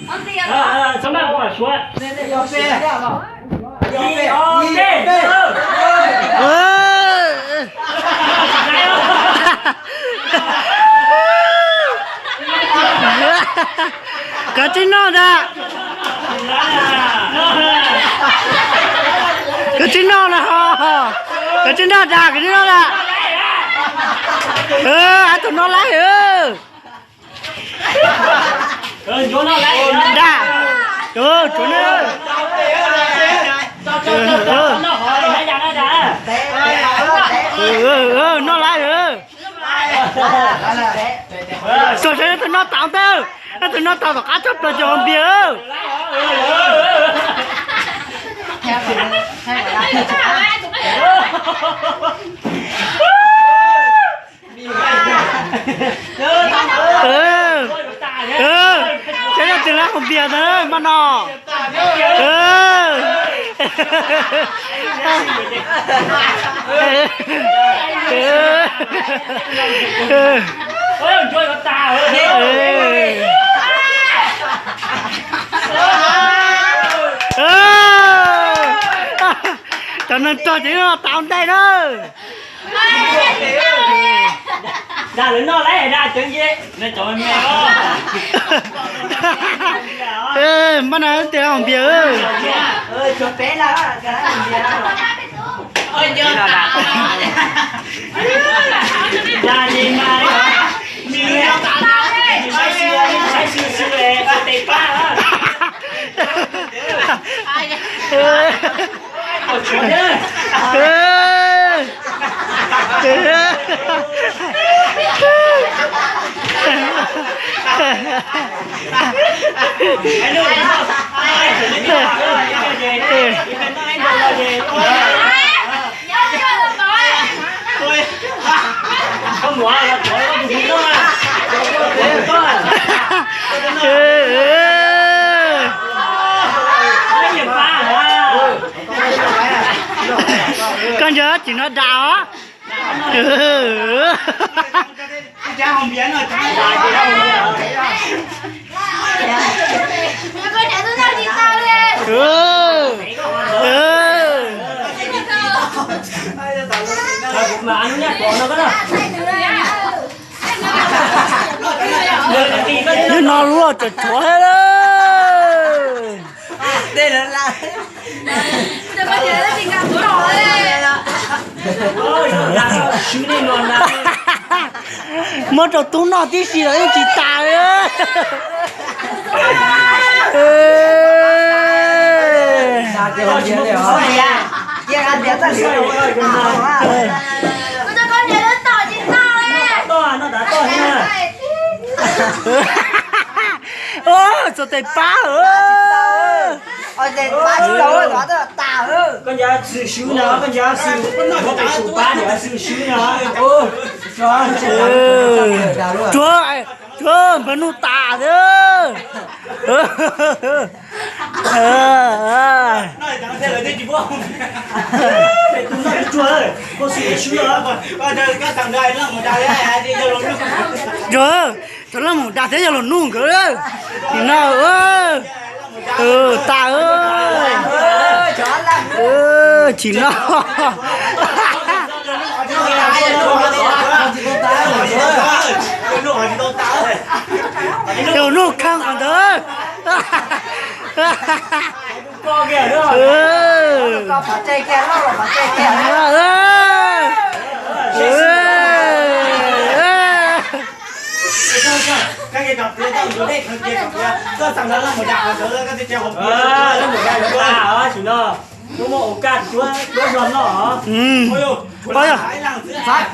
Txhob maj, kuv mam suav. Ib, ob, peb. Koj tsis noj ntag. Koj tsis noj na ho. Koj tsis noj ntag, koj tsis noj ntag. Ab, tus noj laib. Ntag. Tsuav na. Noj laib. Txog seb tus noj tau ntag. Tus noj tau tom qab tshaj plaws ces ua npias. Saib leej twg lab hauv npias ntawd mas no. Cov neeg rog ces noj tau ntej na. Dag lawv noj laib, dag cov nce, cov me me os. Npaj no tias hauv npias. Dag li mas, nws saib xwb xwb, tes pab. Koj nco tsis noj dag os. Nim no lub los tsam tshuav thiab lawm. Muab rau tub noj tib si los yeej tsis tas li. Txog tes pab. Koj ncav xwm swb no, koj ncav xwm, tus pab ncav xwm swb no. Tsuav, tsuav npawg Nuj tas thiab. Tsuav, tsuav leej mus dag thiab yog los nug nkawd. Nim no tas. Tsis no. Yog los nug kheej qhov ntawd.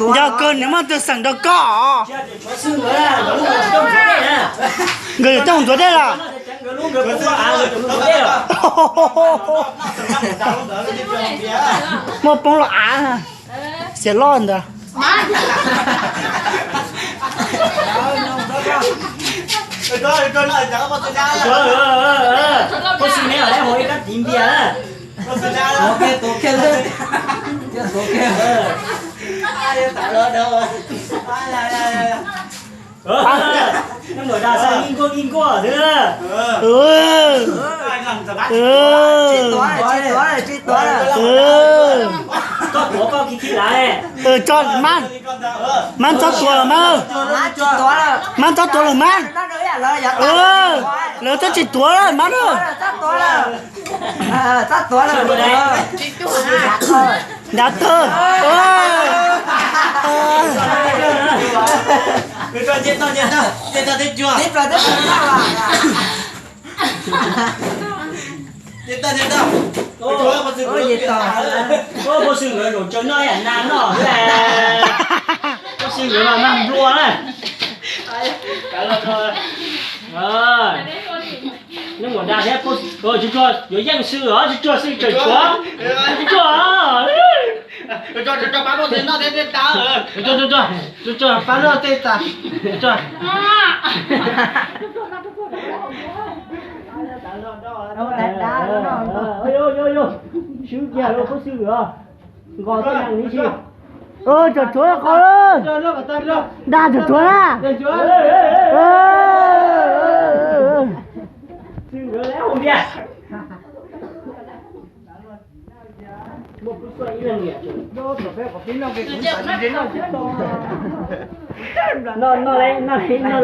Nco kawg nws muaj tus xeem nrog koj. Nkawd yuav coj mus ntxuav dej lawm. Muaj poob los av, xiav loj ntawd. Neb muam dag xav ib nkuaj ib nkuaj xwb. Tsis tuav lawm, tsis tuav lawm, tsis tuav lawm. Koj tuav koj kiv kiv lawm. Mab, mab txhob tuav lawm mab. Mab txhob tuav lawm mab. Lawv twb tsis tuav lawm mab na. Dav tawg. Puag xwm nkawd zaum tsaws noj yam nas noj. Puag xwm nkawd mas mag nplua na. Neb muam dag thiab, tsuag tsuag yuav yeej xwm os, tsuag tsuag xwm tseem tshuav, tsuag tsuag. Tsuag tsuag, pab noj tej tas, tsuag. Swb kiag lawm puag xwm os, nqos tej nees li tsis. Tsuag tsuag qhov, dag tsuag tsuag na.